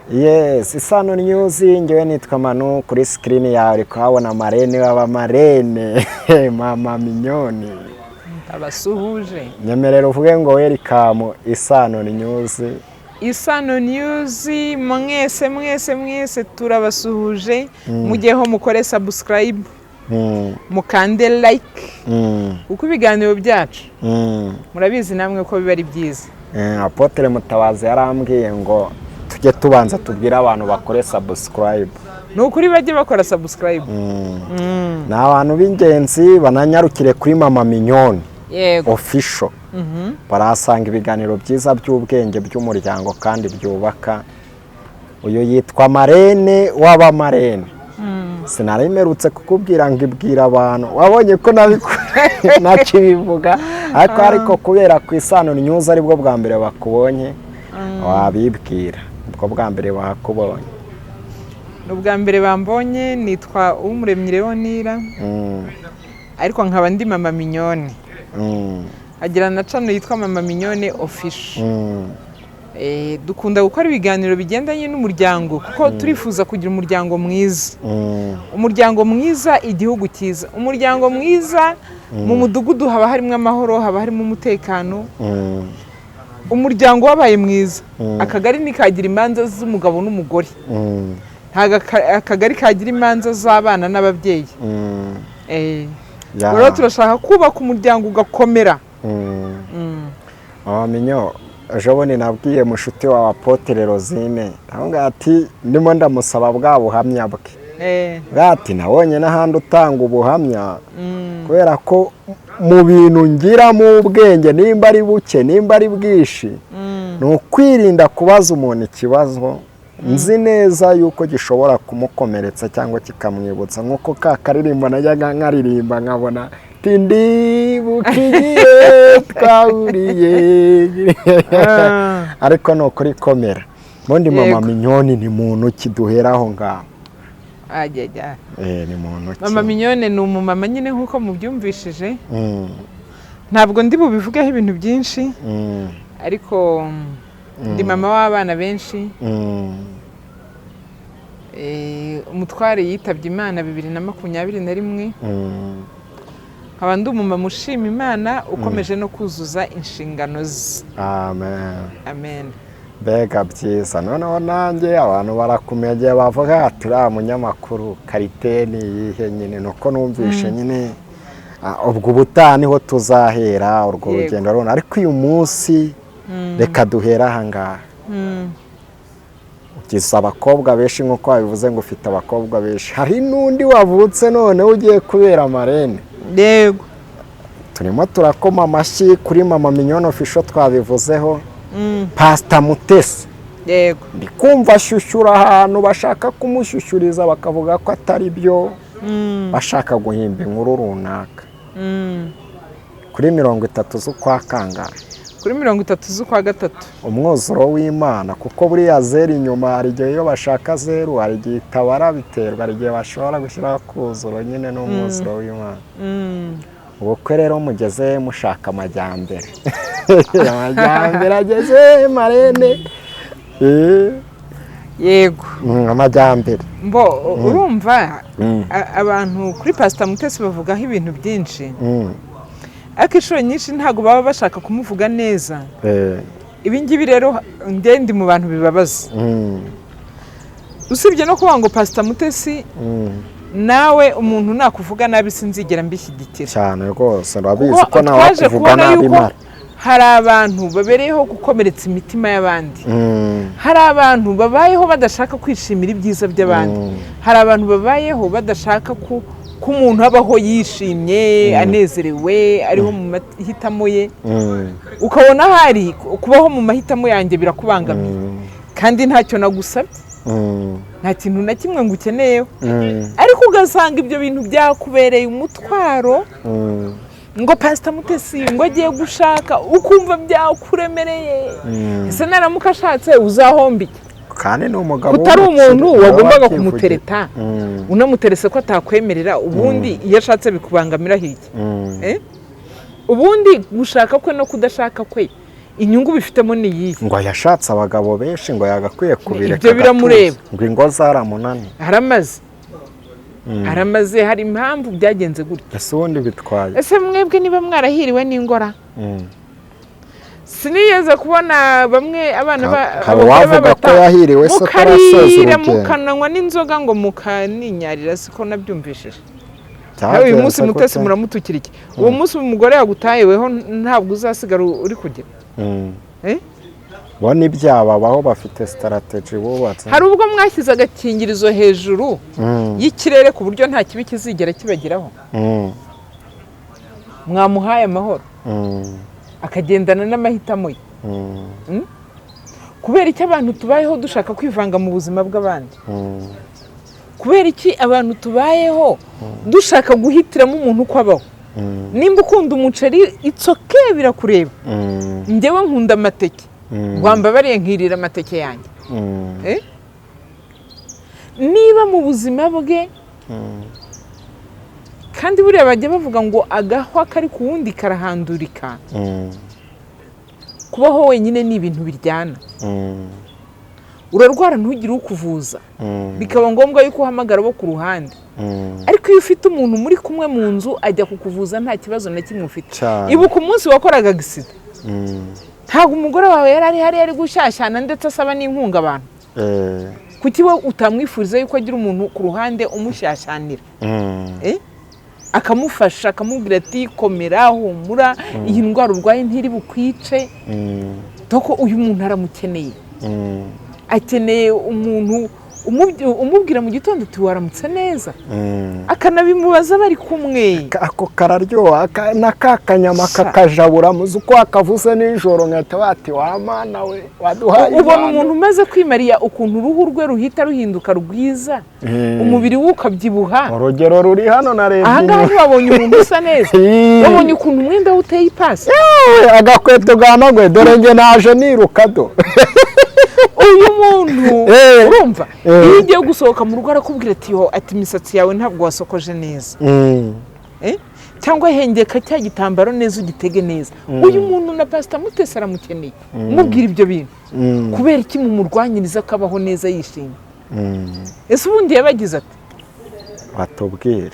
Yes, Isano News, ngewe nitwa Manu. Kuri screen yawe uri kuhabona marraine w'abamarraine, Mama Mignone. Abasuhuje. Nyemerera uvuge ngo welcome Isano News. Isano News, mwese mwese mwese turabasuhuje. Mujyeho mukore subscribe, mukande like, kuko ibiganiro byacu murabizi namwe ko biba ari byiza. Apôtre Mutabazi yarambwiye ngo tujye tubanza tubwire abantu bakore subscribe. Ni ukuri, bajye bakora subscribe. Ni abantu b'ingenzi, bananyarukire kuri Mama Mignone Official, barahasanga ibiganiro byiza by'ubwenge, by'umuryango kandi byubaka. Uyu yitwa marraine w'abamarraine. Sinari mperutse kukubwira ngo ibwira abantu, wabonye ko nakibivuga, ariko kubera ku Isano News aribwo bwa mbere bakubonye, wabibwira ubwo bwa mbere bakubonye. Ni ubwa mbere bambonye. Nitwa Uwumuremyi Leonira, ariko nkaba ndi Mama Mignone. Agira na channel yitwa Mama Mignone Official. Dukunda gukora ibiganiro bigendanye n'umuryango kuko turifuza kugira umuryango mwiza. Umuryango mwiza, igihugu cyiza. Umuryango mwiza, mu mudugudu haba harimo amahoro, haba harimo umutekano. Umuryango wabaye mwiza, akagari ntikagira imanza z'umugabo n'umugore, ntabwo akagari kagira imanza z'abana n'ababyeyi. Rero turashaka kubaka umuryango ugakomera. Mama Minyo, ejo bundi nabwiye mushuti wawe Apôtre Rosine, aho ati ndimo ndamusaba bwa buhamya bwe. Bwati nabonye n'ahandi utanga ubuhamya, kubera ko mu bintu ngiramo ubwenge, nimba ari buke nimba ari bwinshi, ni ukwirinda kubaza umuntu ikibazo nzi neza yuko gishobora kumukomeretsa cyangwa kikamwibutsa, nk'uko ka karirimbo najyaga nkaririmba nkabona tindibuka igihe twahuriye. Ariko ni ukuri komera. Ubundi Mama Mignone ni muntu ki? Duhera aho ngaho. Ajya. Ni muntu ki? Mama Mignone ni umumama nyine nk'uko mubyumvishije. Ntabwo ndi bubivugeho ibintu byinshi, ariko ndi mama w'abana benshi. Umutware yitabye Imana 2021. Nkaba ndi umumama ushima Imana, ukomeje no kuzuza inshingano ze. Amen. Amen. Mbega byiza! Noneho nanjye abantu barakumenya, bavuga ati uriya munyamakuru qualité ni iyihe nyine? Ni uko numvishe nyine, ubwo ubutaha niho tuzahera urwo rugendo runa, ariko uyu munsi reka duhere aha ngaha. Ugize abakobwa benshi, nk'uko wabivuze ngo ufite abakobwa benshi, hari n'undi wavutse noneho ugiye kubera marraine. Yego. Turimo turakoma amashyi kuri Mama Mignone Official, twabivuzeho. Pasita Mutesi, ndi kumva ashyushyura ahantu bashaka kumushyushyuriza, bakavuga ko atari byo, bashaka guhimba inkuru runaka. Kuri 30 z'ukwa kangahe? Kuri 30 z'ukwa gatatu. Umwuzuro w'Imana, kuko buriya zeru inyuma hari igihe iyo bashaka zeru hari igihe itabara, biterwa, hari igihe bashobora gushyiraho akuzuro nyine, ni umwuzuro w'Imana. Ubukwe rero mugeze mushaka amajyambere, amajyambere ageze marraine. Yego. Amajyambere. Mbo urumva, abantu kuri Pasita Mutesi bavugaho ibintu byinshi, ariko inshuro nyinshi ntabwo baba bashaka kumuvuga neza. Ibi ngibi rero njye ndi mu bantu bibabaza. Usibye no kuvuga ngo Pasita Mutesi, nawe umuntu nakuvuga nabi sinzigera mbishyigikira. Cyane rwose, urabizi Kuko ko nawe twaje akuvuga kubona nabi yuko mara. hari abantu babereyeho gukomeretsa imitima y'abandi. Hari abantu babayeho badashaka kwishimira ibyiza by'abandi. Hari abantu babayeho badashaka ko umuntu abaho yishimye, anezerewe, ariho mu mahitamo ye. Ukabona hari kubaho mu mahitamo yanjye birakubangamiye, kandi ntacyo nagusabye, nta kintu na kimwe ngukeneyeho, ariko ugasanga ibyo bintu byakubereye umutwaro, ngo Pasita Mutesi ngo agiye gushaka, ukumva byakuremereye. Ese naramuka ashatse uzahomba iki? Kandi ni umugabo Utari w'umukire, umuntu nawe wagombaga akivugira. kumutereta, unamuterese ko atakwemerera, ubundi iyo ashatse bikubangamira hirya. Eh? Ubundi gushaka kwe no kudashaka kwe, Inyungu bifitemo ni iyihe? Ngo yashatse abagabo benshi, ngo yagakwiye kubireka Ibyo biramureba. agatuza. Ngo ingo zaramunaniye. Haramaze, haramaze, hari impamvu byagenze gutya. Ese ubundi bitwaye? Ese mwebwe niba mwarahiriwe n'ingora, sinigeze kubona bamwe abana Hari abagore uwavuga ko babata yahiriwe se atarasoza mukarira, urugendo? Mukananywa n'inzoga, ngo mukaninyarira, siko nabyumvishije. Nawe uyu Byagenze munsi Mutesi gute? Muramutukira iki? Uwo munsi umugore yagutayeweho, ntabwo uzasigara uri kugira Eh? Bo n'ibyababaho, bafite strategy bubatse. Hari ubwo mwashyize agakingirizo hejuru y'ikirere ku buryo nta kibi kizigera kibageraho. Mwamuhaye amahoro, akagendana n'amahitamo ye. Kubera iki abantu tubayeho dushaka kwivanga mu buzima bw'abandi? Kubera iki abantu tubayeho dushaka guhitiramo umuntu uko abaho? Nimba ukunda umuceri, it's okay, birakureba. Njyewe nkunda amateke, wambabariye nkirira amateke yanjye. Eh? Niba mu buzima bwe, kandi buriya bajya bavuga ngo agahwa kari ku wundi karahandurika. Kubaho wenyine ni ibintu biryana. Urarwara ntugire ukuvuza, bikaba ngombwa yuko uhamagara abo ku ruhande. Ariko iyo ufite umuntu muri kumwe mu nzu, ajya kukuvuza nta kibazo na kimwe ufite. Ibuka umunsi wakoraga accident, ntabwo umugore wawe yari ari hariya ari gushyashyana, ndetse asaba n'inkunga abantu? Kuki we utamwifuriza yuko agira umuntu ku ruhande umushyashyanira? Eh? Akamufasha, akamubwira ati: "Komera, humura, iyi ndwara urwaye ntiri bukwice." Doko uyu muntu aramukeneye. Akeneye umuntu umubwira mu gitondo uti: "Waramutse neza," akanabimubaza bari kumwe. Ako kararyoha, na ka kanyama kakajabura, muzi uko wakavuze nijoro, nkahita bati: "Wa Mana we, waduhaye Ubona impano." umuntu umaze kwimariya, ukuntu uruhu rwe ruhita ruhinduka rwiza, umubiri we ukabyibuha. Urugero ruri hano, narebye Ahangaha inyuma. ntiwabonye umuntu usa neza? Wabonye ukuntu umwenda we uteye ipasi? Yewe, agakweto gahanaguye, dore njye naje niruka do. Uyu muntu, urumva, iyo ugiye gusohoka mu rugo arakubwira ati: "Yo," ati: "imisatsi yawe ntabwo wasokoje neza." Eh? Cyangwa: "Hengeka cya gitambaro neza, ugitege neza." Uyu muntu na Pasita Mutesi aramukeneye, umubwira ibyo bintu. Kubera iki mumurwanyiriza akabaho neza yishimye? Ese ubundi yabagize ati? Batubwire.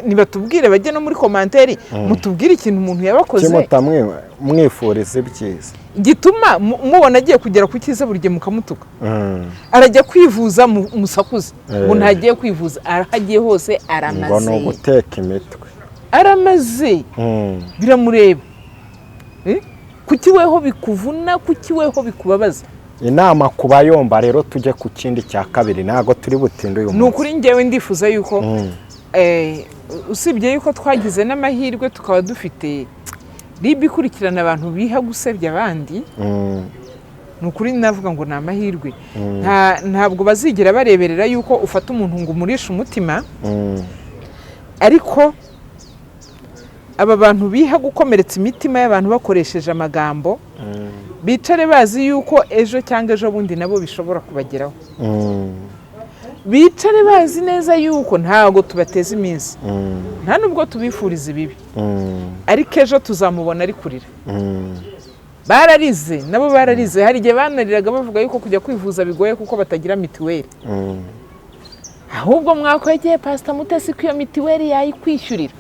Nibatubwire, bajye no muri commentaire mutubwire ikintu umuntu yabakoze Kimutamwifuriza ibyiza. gituma mubona agiye kugera ku cyiza, buri gihe mukamutuka. Arajya kwivuza, musakuze ngo ntagiye kwivuza. Aho agiye hose Ngo ni aramaze. uguteka imitwe. Aramaze. Biramureba. Eh? Kuki weho bikuvuna? Kuki weho bikubabaza? Inama ku bayomba rero, tujye ku kindi cya kabiri, ntabwo turi butinde uyu Ni munsi. ukuri, ngewe ndifuza yuko usibye yuko twagize n'amahirwe tukaba dufite RIB ikurikirana abantu biha gusebya abandi, ni ukuri navuga ngo ni amahirwe. Ntabwo bazigera bareberera yuko ufata umuntu ngo umurishe umutima. Ariko aba bantu biha gukomeretsa imitima y'abantu bakoresheje amagambo, bicare bazi yuko ejo cyangwa ejo bundi nabo bishobora kubageraho. Bicare bazi neza yuko ntabwo tubateza iminsi, nta nubwo tubifuriza ibibi, ariko ejo tuzamubona ari kurira. Bararize, nabo bararize. Hari igihe banariraga bavuga yuko kujya kwivuza bigoye kuko batagira mituweli. Ahubwo mwakwegeye Pasita Mutesi ko iyo mituweli yayikwishyurira.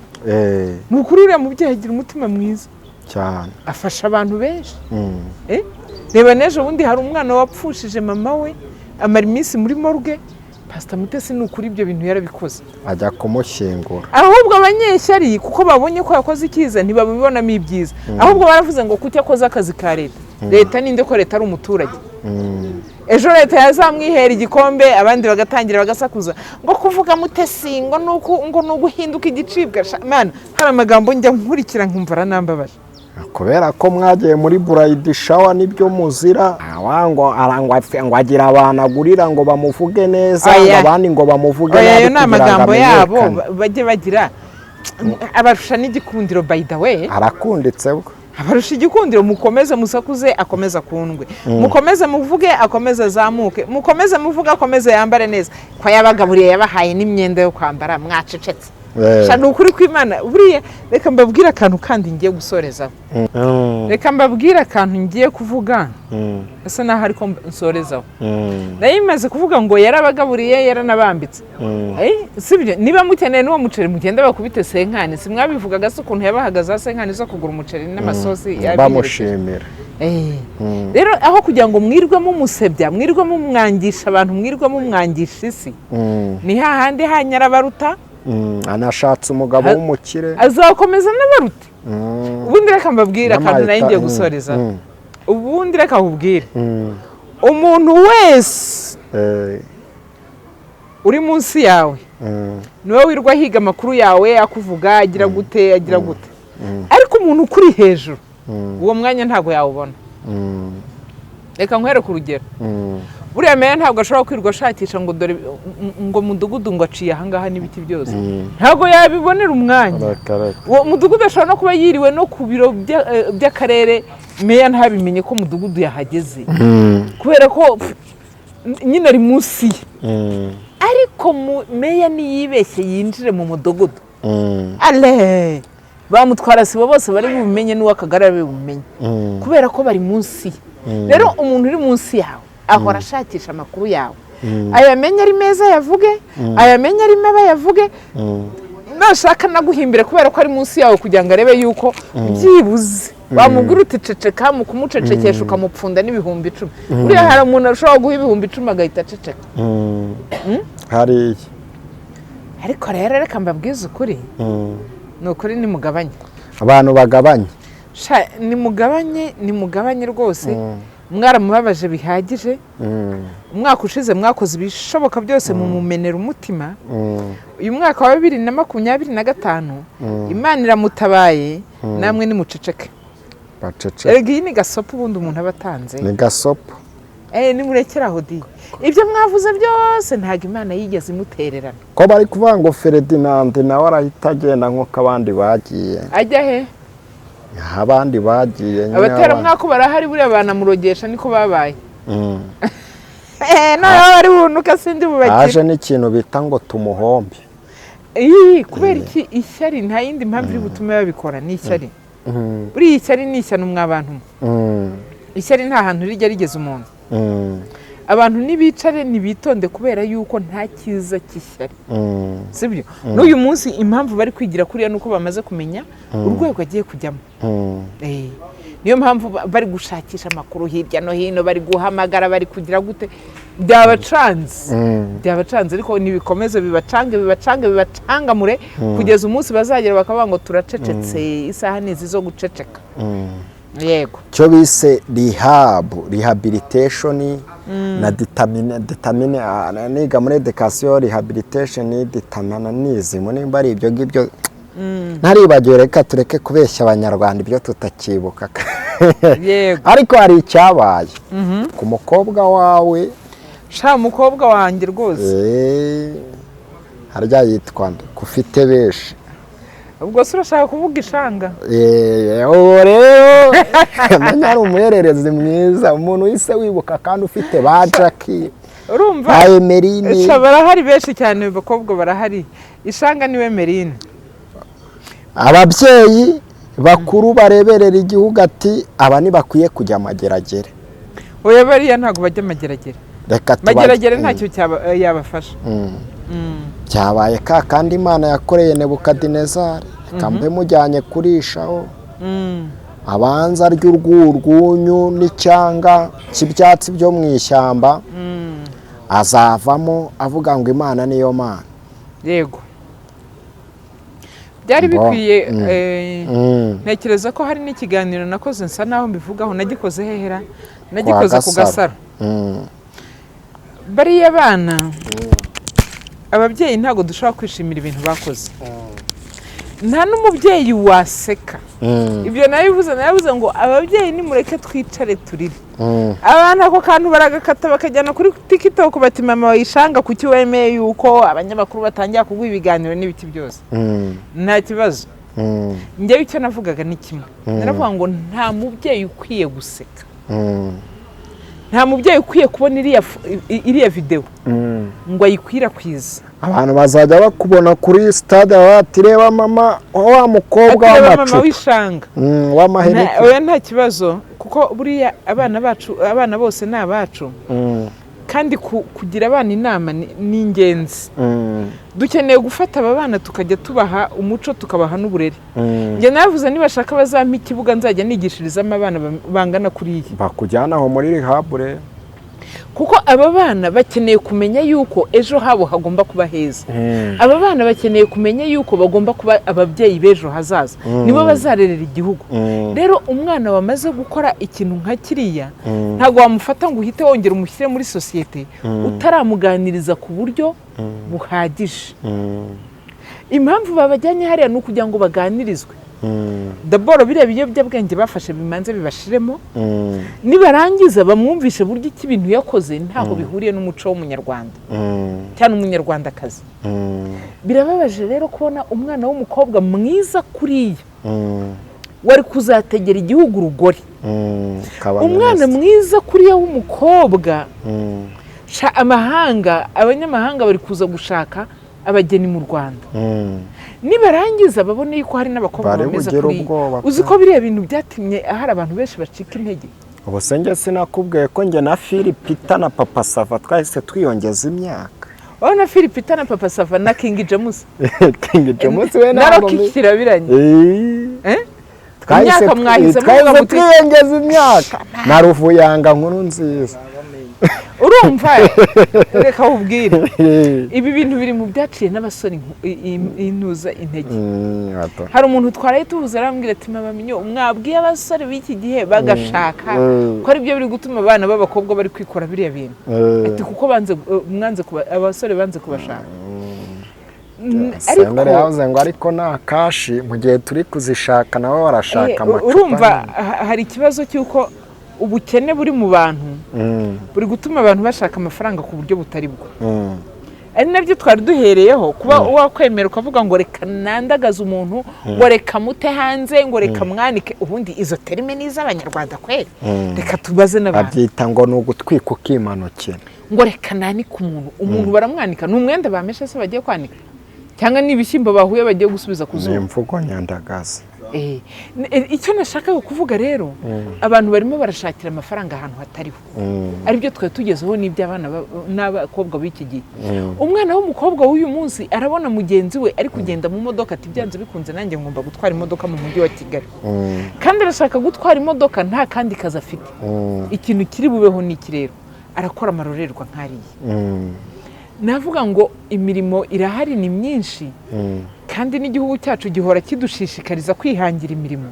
Ni ukuri, uriya mubyeyi agira umutima mwiza, Cyane. afasha abantu benshi. Eh? Reba n'ejo bundi hari umwana wapfushije mama we, amara iminsi muri morgue. Pasita Mutesi, ni ukuri, ibyo bintu yarabikoze. Ajya kumushyingura. Ahubwo abanyeshyari, kuko babonye ko yakoze icyiza, ntibabibonamo ibyiza, ahubwo baravuze ngo kuki akoze akazi ka leta? Leta ninde, ko leta ari umuturage? Ejo leta yazamwihera igikombe, abandi bagatangira bagasakuza ngo kuvuga Mutesi ngo ni uku, ngo ni uguhinduka igicibwa. Mana, hari amagambo njya nkurikira nkumva aranambabaje. Kubera ko mwagiye muri bridal shower, nibyo muzira. Ngo arangwa ngo agira abantu agurira ngo bamuvuge neza, ngo Oya. abandi ngo bamuvuge Oya, nabi ayo ni kugira ngo amagambo yabo. amenyekane. Bajye bagira abarusha n'igikundiro, by the way. Arakunditse bwo. Abarusha igikundiro. Mukomeze musakuze, akomeze akundwe. Mukomeze muvuge, akomeze azamuke. Mukomeze muvuge, akomeze yambare neza. Ko yabagaburiye, yabahaye n'imyenda yo kwambara, mwacecetse. Sha, ni ukuri kw'Imana. Buriya reka mbabwire akantu kandi ngiye gusorezaho. Reka mbabwire akantu ngiye kuvuga, asa naho ariko nsorezaho. Nayo imaze kuvuga ngo yarabagaburiye, yaranabambitse. Sibyo? Niba mukeneye n'uwo muceri, mugende bakubite senkani. Si mwabivugaga se ukuntu yabahaga za senkani zo kugura umuceri n'amasosi yabiherekeje? Bamushimira. Rero aho kugira ngo mwirwe mumusebya, mwirwe mumwangisha abantu, mwirwe mumwangisha isi, ni hahandi hanyarabaruta. Anashatse umugabo w'umukire. Azakomeza n'abaruta. Ubundi reka mbabwire akantu nayo ngiye gusoreza. Ubundi reka nkubwire, umuntu wese uri munsi yawe niwe wirwa ahiga amakuru yawe, akuvuga, agira gute, agira gute. Ariko umuntu ukuri hejuru, uwo mwanya ntabwo yawubona. Reka nkwereke urugero. Buriya meya ntabwo ashobora kwirirwa ashakisha ngo dore ngo mudugudu ngo aciye ahangaha n'ibiti byose. Ntabwo yabibonera umwanya. Reka reka. Uwo mudugudu ashobora no kuba yiriwe no ku biro by'akarere, meya ntabimenye ko mudugudu yahageze, kubera ko nyine ari munsi ye. Ariko meya niyibeshye yinjire mu mudugudu, ale bamutwara sibo bose bari bubimenye, n'uw'akagari ari bubimenye, kubera ko bari munsi ye. Rero umuntu uri munsi yawe ahora ashakisha amakuru yawe, ayamenye ari meza yavuge, ayamenye ari mabi yavuge, nashaka naguhimbire, kubera ko ari munsi yawe, kugira ngo arebe yuko byibuze wamubwira uti ceceka. Mu kumucecekesha ukamupfunda n'10,000. Buriya hari umuntu ashobora guha 10,000 agahita aceceka. Hariya. Ariko rero reka mbabwize ukuri. Ni ukuri, nimugabanye. Abantu bagabanye. Sha, nimugabanye, nimugabanye rwose. Mwaramubabaje bihagije. Umwaka ushize mwakoze ibishoboka byose mumumenera umutima. Uyu mwaka wa 2025 Imana iramutabaye, namwe nimuceceke. Baceceke. Erega iyi ni gasopo ubundi umuntu aba atanze. Ni gasopo. Nimurekere aho di. Ibyo mwavuze byose, ntabwo Imana yigeze imutererana. Ko bari kuvuga ngo Ferdinand nawe arahita agenda nk'uko abandi bagiye. Ajya he? Abandi bagiye nyine. Abateramwaka barahari, buriya banamurogesha niko babaye. Noneho bari bunuka, sindi bubakire. Haje n'ikintu bita ngo tumuhombe. Ii, kubera iki? Ishyari, nta yindi mpamvu iri butume babikora, ni ishyari. Buriya ishyari ni ishyano mwa bantu mwe. Ishyari nta hantu rijya rigeza umuntu. Abantu nibicare, nibitonde, kubera yuko nta cyiza cy'ishyari. Sibyo? N'uyu munsi impamvu bari kwigira kuriya nuko bamaze kumenya urwego agiye kujyamo. Niyo mpamvu bari gushakisha amakuru hirya no hino, bari guhamagara, bari kugira gute. Byabacanze. Byabacanze, ariko nibikomeze bibacange, bibacange, bibacangamure kugeza umunsi bazagera bakavuga ngo turacecetse, isaha ni izi zo guceceka. Yego. Cyo bise rehab, rehabilitation na detamine, niga muri education, rehabilitation, determinism, nimba ari ibyo ngibyo ntaribagiwe. Reka tureke kubeshya Abanyarwanda ibyo tutakibuka. Ariko hari icyabaye ku mukobwa wawe. Sha, umukobwa wanjye rwose. Harya yitwa nde, ko ufite benshi? Ubwo se urashaka kuvuga Ishanga? Ubu rero menya ari umuhererezi mwiza, umuntu wise wibuka kandi ufite ba Jackie, Urumva, ba Emeline. Sha, barahari benshi cyane, abakobwa barahari. Ishanga niwe Merine. Ababyeyi bakuru bareberera igihugu ati aba ntibakwiye kujya Amageragere. Oya, bariya ntabwo bajya Amageragere. Reka tuba Mageragere ntacyo yabafasha. Cyabaye ka kandi Imana yakoreye Nebukadinezari, reka mbe mujyanye kurishaho, abanza arya urwurwunyu n'icyanga cy'ibyatsi byo mu ishyamba, azavamo avuga ngo Imana niyo Mana. Yego, byari bikwiye. Ntekereza ko hari n'ikiganiro nakoze nsa naho mbivugaho. Nagikoze hehera? Nagikoze ku Gasaro. Bariya bana, ababyeyi ntabwo dushobora kwishimira ibintu bakoze. Nta n'umubyeyi waseka. Ibyo nabivuze, nabivuze ngo ababyeyi nimureke twicare turire. Abana ako kantu baragakata bakajyana kuri TikTok, bati mama wayishanga, kuki wemeye yuko abanyamakuru batangira kuguha ibiganiro n'ibiki byose? Nta kibazo. Njyewe icyo navugaga ni kimwe, naravuga ngo nta mubyeyi ukwiye guseka. Nta mubyeyi ukwiye kubona iriya videwo ngo ayikwirakwize. Abantu bazajya bakubona kuri stade bati: "Reba mama wa mukobwa Ati: "Reba mama w'amacupa w'ishanga." W'amahereke. Oya, nta kibazo, kuko buriya abana bacu, abana bose ni abacu, kandi kugira abana inama ni ingenzi. Dukeneye gufata aba bana tukajya tubaha umuco, tukabaha n'uburere. Njye navuze, nibashaka bazampa ikibuga nzajya nigishirizamo abana bangana kuriya. Bakujyana aho muri rehab rero. Kuko aba bana bakeneye kumenya yuko ejo habo hagomba kuba heza. Aba bana bakeneye kumenya yuko bagomba kuba ababyeyi b'ejo hazaza, nibo bazarerera igihugu. Rero umwana wamaze gukora ikintu nka kiriya, ntabwo wamufata ngo uhite wongera umushyire muri sosiyete utaramuganiriza ku buryo buhagije. Impamvu babajyanye hariya ni ukugira ngo baganirizwe d'abord, biriya biyobyabwenge bafashe bimanze bibashiremo, nibarangiza bamwumvishe buryo iki ibintu yakoze ntaho bihuriye n'umuco w'Umunyarwanda cyane Umunyarwandakazi. Birababaje rero kubona umwana w'umukobwa mwiza kuriya wari kuzategera igihugu urugori, Kaba umwana minisitiri. mwiza kuriya w'umukobwa, sha amahanga, abanyamahanga bari kuza gushaka abageni mu Rwanda. Nibarangiza babone yuko hari n'abakobwa Bari bameze bugire kuriya. ubwoba pe. Uzi ko biriya bintu byatumye hari abantu benshi bacika intege? Ubu se njye sinakubwiye ko njye na Philipita na Papa Sava twahise twiyongeza imyaka? Urabona Philipita na Papa Sava na King James. King James we na ntabwo Rocky Kirabiranye. Eh. Eh? Twahise Imyaka mwahize twahise muvuga muti- twiyongeza imyaka na Ruvuyanga nkuru nziza. Urumva, reka ubwire, ibi bintu biri mu byaciye n'abasore intuza intege. Bato. Hari umuntu twaraye tuhuza, arambwira ati: "Mama Minyo, mwabwiye abasore b'iki gihe bagashaka ko ari byo biri gutuma abana b'abakobwa bari kwikora biriya bintu." Ati: "Kuko banze, mwanze abasore banze kubashaka." Senderi yavuze ngo ariko nta cash, mu gihe turi kuzishaka nabo barashaka amacupa. Urumva, hari ikibazo cy'uko ubukene buri mu bantu buri gutuma abantu bashaka amafaranga ku buryo butari bwo, ari nabyo twari duhereyeho, kuba wakwemera ukavuga ngo reka nandagaze umuntu, ngo reka mute hanze, ngo reka mwanike. Ubundi izo terme ni iz'Abanyarwanda kweri? Reka tubaze n'abantu. Babyita ngo ni ugutwika ukimanukira. Ngo reka nanike umuntu. Umuntu baramwanika? Ni umwenda bameshe se bagiye kwanika, cyangwa ni ibishyimbo bahuye bagiye gusubiza ku Ni zuba? imvugo nyandagazi. Icyo nashakaga kuvuga rero, abantu barimo barashakira amafaranga ahantu hatariho, aribyo twari tugezeho n'iby'abana n'abakobwa b'iki gihe. Umwana w'umukobwa w'uyu munsi arabona mugenzi we ari kugenda mu modoka, ati: "Byanze bikunze nanjye ngomba gutwara imodoka mu mujyi wa Kigali." Kandi arashaka gutwara imodoka, nta kandi kazi afite. Ikintu kiri bubeho ni iki rero? Arakora amarorerwa nk'ariya. Navuga ngo imirimo irahari, ni myinshi, kandi n'igihugu cyacu gihora kidushishikariza kwihangira imirimo.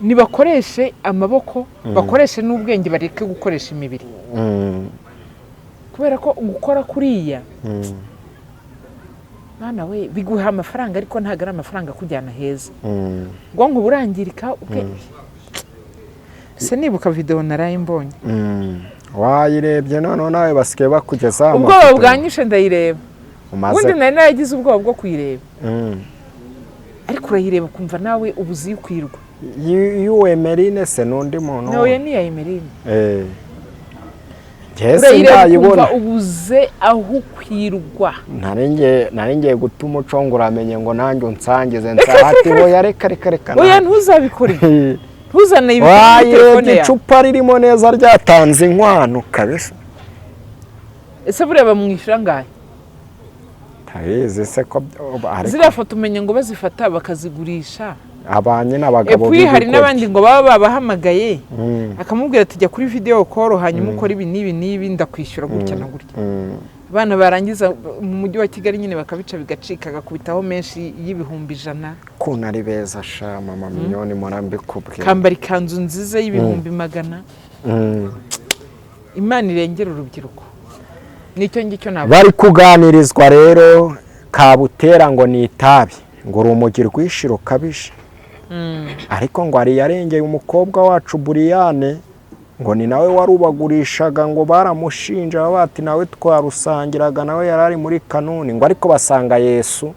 Nibakoreshe amaboko, bakoreshe n'ubwenge, bareke gukoresha imibiri, kubera ko gukora kuriya, mwana we, biguha amafaranga, ariko ntabwo ari amafaranga akujyana heza. Ubwonko burangirika, ubwenge se. Nibuka videwo naraye mbonye. Wayirebye? Noneho nawe basigaye bakugezaho Ubwoba amafoto. bwanyishe ndayireba. Umaze Ubundi nari naragize ubwoba bwo kuyireba, ariko urayireba ukumva nawe ubuze iyo ukwirwa. Y'uwemerine se n'undi muntu? Nawe ni iya Emeline. Njye Urayireba sindayibona. ukumva ubuze aho ukwirwa. Nari ngiye guta umuco ngo uramenye ngo nanjye unsangize nsahati. Oya, reka, reka, reka. Oya, ntuzabikore, ntuzane ibintu muri telefone Wayirebye yawe. icupa ririmo neza ryatanze inkwano kabisa. Ese buriya bamwishyura angahe? Ntabizi se ko ariko Ziriya foto umenya ngo bazifata bakazigurisha. Abanye n'abagabo Epui hari b'ibigoryi. n'abandi ngo baba babahamagaye, akamubwira ati: "Jya kuri video call, hanyuma ukore ibi n'ibi n'ibi, ndakwishyura gutya na gutya." Abana barangiza mu mujyi wa Kigali nyine bakabica bigacika, agakubitaho menshi y'100,000. Ukuntu ari beza sha mama Minyoni, murambikubwira. Kambara ikanzu nziza y'100,000. Imana irengera urubyiruko, nicyo ngicyo ntabwo. Bari kuganirizwa rero. Kabutera ngo ni itabi, ngo urumogi rwinshi rukabije, ariko ngo hari yarengeye umukobwa wacu Buriyane, ngo ni nawe warubagurishaga, ngo baramushinja bati nawe twarusangiraga, nawe yari ari muri kanuni, ngo ariko basanga Yesu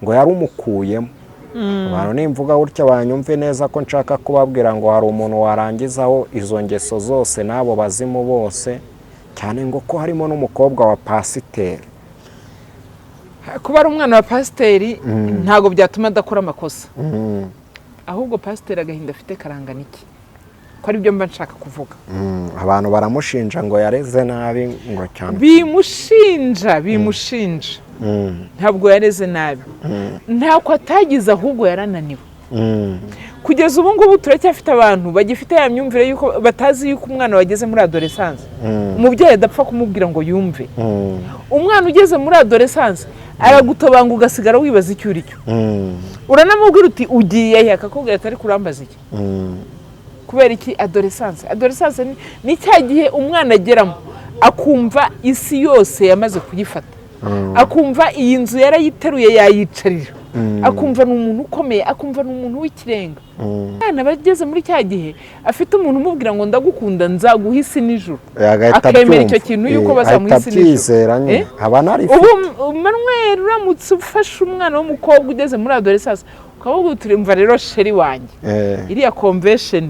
ngo yarumukuyemo. Abantu nimvuga gutya banyumve neza ko nshaka kubabwira ngo hari umuntu warangizaho izo ngeso zose n'abo bazimu bose, cyane ngo ko harimo n'umukobwa wa pasiteri. Kuba ari umwana wa pasiteri ntabwo byatuma adakora amakosa. Ahubwo pasiteri agahinda afite karangana iki, ko aribyo mba nshaka kuvuga? Abantu baramushinja ngo yareze nabi, ngo cyane. Bimushinja. Ntabwo yareze nabi, ntako atagize, ahubwo yarananiwe. Kugeza ubu ngubu turacyafite abantu bagifite ya myumvire yuko batazi yuko umwana wageze muri adolescence umubyeyi adapfa kumubwira ngo yumve. Umwana ugeze muri adolescence aragutobanga ugasigara wibaza icyo uri cyo. Uranamubwira uti ugiye he, akakubwira ati ariko urambaza iki? Kubera iki? Adolescence ni cya gihe umwana ageramo akumva isi yose yamaze kuyifata, akumva iyi nzu yarayiteruye yayicarira, akumva ni umuntu ukomeye, akumva ni umuntu w'ikirenga. Umwana aba ageze muri cya gihe afite umuntu umubwira ngo ndagukunda, nzaguha isi n'ijuru, agahita akemera icyo abyumva. kintu yuko bazamuha ahita isi n'ijuru. abyizera nyine. Aba anarifite. Ubu Manuel, uramutse ufashe umwana w'umukobwa ugeze muri adolescence ukavuga uti mva rero chéri wanjye, iriya convention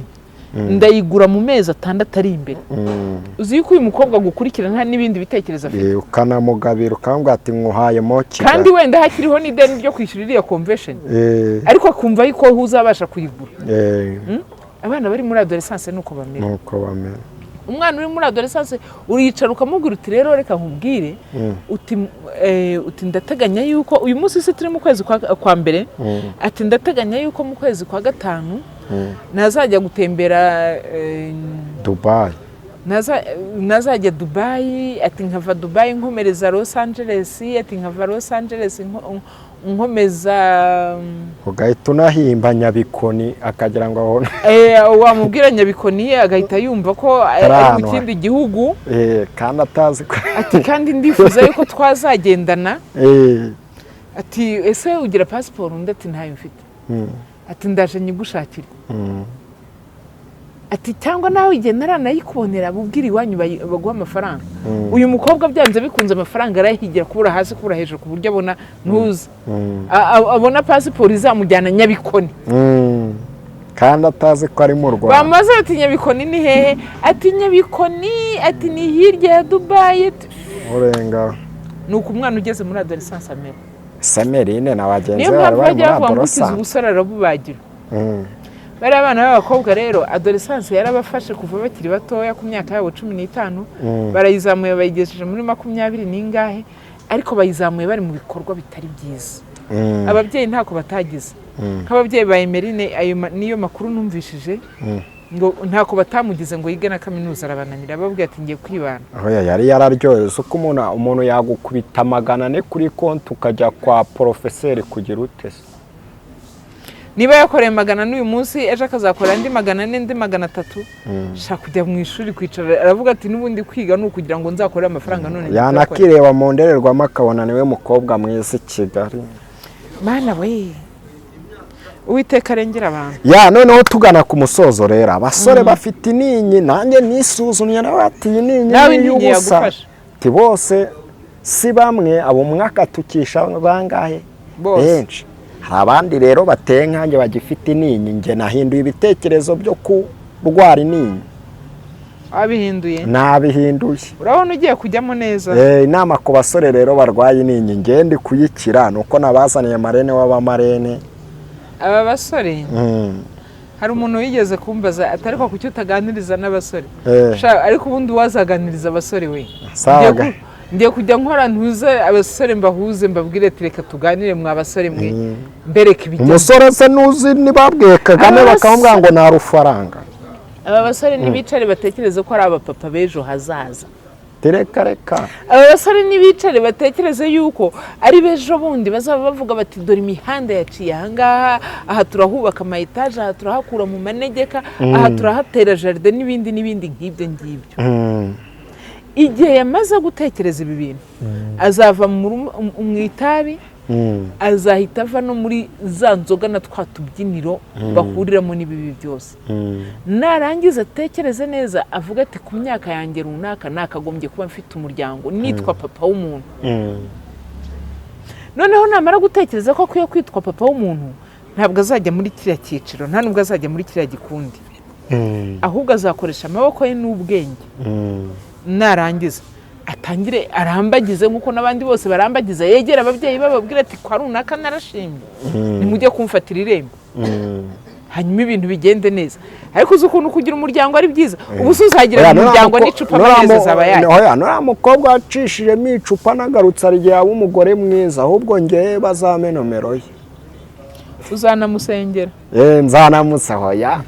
ndayigura mu mezi 6 ari imbere, uzi yuko uyu mukobwa agukurikira nta n'ibindi bitekerezo afite. Ukanamugabira ukamubwira ati nkuhayemo Kandi Kigali. wenda hakiriho n'ideni ryo kwishyura iriya convention, ariko akumva yuko uzabasha kuyigura. Abana bari muri adolescence nuko bamera. Nuko bamera. Umwana uri muri adolescence uricara ukamubwira uti rero reka nkubwire, uti ndateganya yuko uyu munsi si turi mu kwezi kwa mbere, ati ndateganya yuko mu kwezi kwa gatanu nazajya gutembera Dubai. Nazajya Dubayi, ati nkava Dubayi nkomereza Los Angeles, ati nkava Los Angeles nkomeza Ugahita unahimba Nyabikoni akagira ngo aho Wamubwira Nyabikoni agahita yumva ko ari Ari mu ahantu kindi gihugu. Kandi atazi ko Ati kandi ndifuza yuko twazagendana. Ati ese ugira pasiporo? Undi ati ntayo mfite. Ati ndaje nyigushakire. Ati cyangwa nawe igihe naranayikubonera bubwire iwanyu baguha amafaranga. Uyu mukobwa byanze bikunze amafaranga arayihigira, kubura hasi kubura hejuru, ku buryo abona ntuzi abona pasiporo izamujyana Nyabikoni. Kandi atazi ko ari mu Rwanda. Bamaze bati Nyabikoni ni hehe? Ati Nyabikoni, ati ni hirya ya Dubayi. Urenga. Ni uku umwana ugeze muri adolescence amera. Semerine na bagenzi Niyo be bari mpamvu bari bajya muri bavuga ngo ukize adolescence. ubusore arabubagira. Bariya bana b'abakobwa rero adolescence yarabafashe kuva bakiri batoya, ku myaka yabo 15. Barayizamuye bayigejeje muri 20 n'ingahe, ariko bayizamuye bari mu bikorwa bitari byiza. Ababyeyi ntako batagize. Nk'ababyeyi ba Emerine, ayo niyo makuru numvishije, ngo ntako batamugize ngo yige na kaminuza, arabananira, bababwira ati ngiye kwibana. Oya, yari yararyohewe. Uko umuntu yagukubita 400 kuri konti ukajya kwa porofeseri kugira ute se? Niba yakoreye 400 uyu munsi, ejo akazakora andi 400, andi 300, shaka kujya mu ishuri kwicara, aravuga ati n'ubundi kwiga ni ukugira ngo nzakorere amafaranga, none ndi kuyakora. Yanakireba mu ndorerwamo akabona niwe mukobwa mwiza i Kigali. Mana we, Uwiteka arengera abantu. Ya, noneho tugana ku musozo rero, abasore bafite ininyi, nanjye nisuzumye nawe ati iyi ninyi Nawe ni ininyi iy'ubusa. yagufasha. Ati bose si bamwe, abo umwe akatukisha bangahe? Bose. Benshi. Hari abandi rero bateye nkanjye bagifite ininyi. Njye nahinduye ibitekerezo byo kurwara ininyi. Wabihinduye? Nabihinduye. Urabona ugiye kujyamo neza. Inama ku basore rero barwaye ininyi, ngende kuyikira ni uko nabazaniye marraine w'abamarraine. Aba basore, hari umuntu wigeze kumbaza ati ariko kuki utaganiriza n'abasore? Sha, ariko ubundi wazaganiriza abasore we. Sawa. Ngiye kujya nkora ntuze abasore, mbahuze, mbabwire ati reka tuganire mwa basore mwe, mbereke ibijyamo. Umusore se nuzi ntibabwiye Kagame bakamubwira ngo nta rufaranga. Aba basore ntibicare batekereze ko ari abapapa b'ejo hazaza. Reka reka. Aba basore ntibicare batekereze yuko ari b'ejo bundi bazaba bavuga bati dore imihanda yaciye ahangaha, aha turahubaka ama etaje, aha turahakura mu manegeka, aha turahatera jardin n'ibindi n'ibindi nk'ibyo ngibyo. Igihe yamaze gutekereza ibi bintu, azava mu itabi, azahita ava no muri za nzoga na twa tubyiniro bahuriramo n'ibibi byose. Narangiza atekereze neza, avuga ati ku myaka yanjye runaka nakagombye kuba mfite umuryango, nitwa papa w'umuntu. Noneho namara gutekereza ko akwiye kwitwa papa w'umuntu, Ntabwo azajya muri kiriya cyiciro, nta nubwo azajya muri kiriya gikundi, ahubwo azakoresha amaboko ye n'ubwenge. Narangiza atangire arambagize nk'uko n'abandi bose barambagiza, yegera ababyeyi, bababwira ati: "Kwa runaka narashimye, nimujye kumfatira irembo," hanyuma ibintu bigende neza. Ariko uzi ukuntu kugira umuryango ari byiza? Ubu se uzagira Oya, umuryango n'icupa, amaherezo azaba yayo. Oya, nuriya mukobwa wacishijemo icupa nagarutse hari igihe yaba umugore mwiza. Ahubwo ngewe bazame nomero ye. Uzanamusengera? Nzanamutse. Hoya,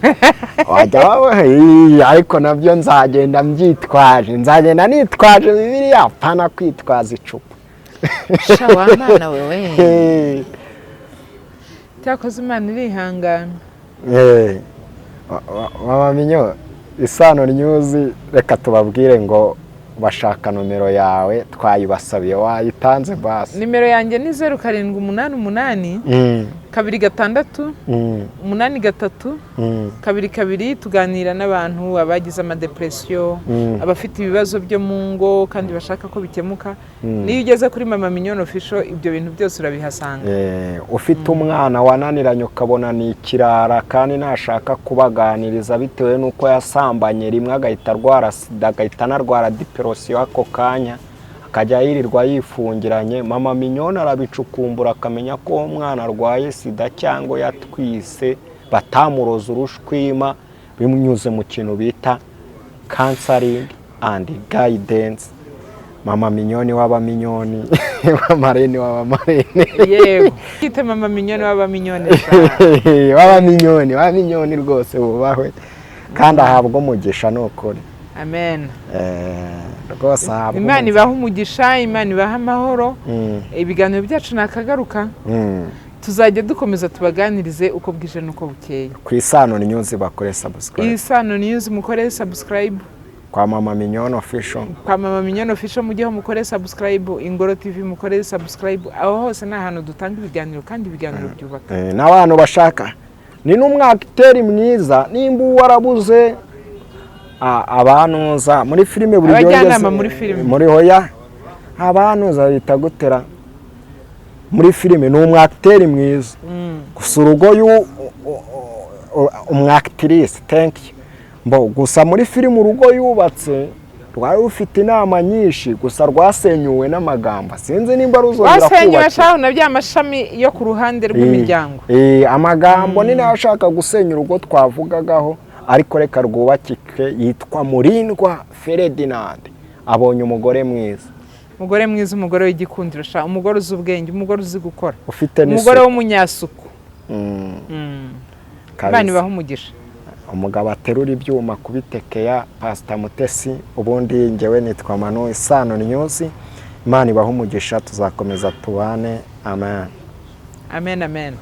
wajya ariko nabyo nzagenda mbyitwaje, nzagenda nitwaje Bibiliya, pana kwitwaza icupa. Sha wa mwana wewe, cyakoze Imana irihangana. Mama Minyo, Isano News, reka tubabwire ngo bashaka nomero yawe, twayibasabiye, wayitanze basi. Nimero yanjye ni 0788 26 83 22. Tuganira n'abantu, abagize amadepression, abafite ibibazo byo mu ngo kandi bashaka ko bikemuka. Niyo ugeze kuri Mama Mignone Official, ibyo bintu byose urabihasanga. Ufite umwana wananiranye, ukabona ni ikirara kandi ntashaka kubaganiriza bitewe n'uko yasambanye rimwe agahita arwara sida, agahita anarwara depression ako kanya, akajya yirirwa yifungiranye, Mama Mignone arabicukumbura akamenya ko uwo mwana arwaye sida cyangwa yatwise batamuroza urushwima, binyuze mu kintu bita counseling and guidance. Mama Mignone w'abaminyoni, w'amarene w'abamarene. Yego, yite Mama Mignone w'abaminyone. W'abaminyoni, w'abaminyoni rwose, bubahwe kandi ahabwa umugisha, ni ukuri. Amen. Rwose ahabwa Imana umugisha. ibahe umugisha, Imana ibahe amahoro. Ibiganiro byacu nakagaruka. Tuzajya dukomeza tubaganirize uko bwije n'uko bukeye. Ku Isano News bakore subscribe. Isano News, mukore subscribe. Kwa Mama Mignone Official. Kwa Mama Mignone Official mujyeho mukore subscribe, Ingoro TV mukore subscribe. Aho hose ni ahantu dutanga ibiganiro kandi ibiganiro byubaka. N'abantu bashaka, ni n'umwakiteri mwiza, nimba warabuze abantuza muri filime buri gihe Abajyanama muri filime. Muri hoya, abantuza bita gutera muri filime, ni umwakiteri mwiza. Gusa urugo umwactrice, thank you. Mbo gusa muri filime urugo yubatse rwari rufite inama nyinshi, gusa rwasenyuwe n'amagambo. Sinzi nimba ruzongera Wasenyuwe kubakira. Shahu na bya mashami yo ku ruhande rw'imiryango. Amagambo ni nayo ashaka gusenya urugo twavugagaho, ariko reka rwubakike. Yitwa Murindwa Ferdinand, abonye umugore mwiza. Umugore mwiza, umugore w'igikundiro sha, umugore uzi ubwenge, umugore uzi gukora, ufite umugore n'isuku. w'umunyasuku. Kabisa. Imana ibahe umugisha. Umugabo aterura ibyuma kubitekeya, Pasita Mutesi. Ubundi ngewe nitwa Manu, Isano News. Imana ibahe umugisha, tuzakomeza tubane. Amen. Amen, amen.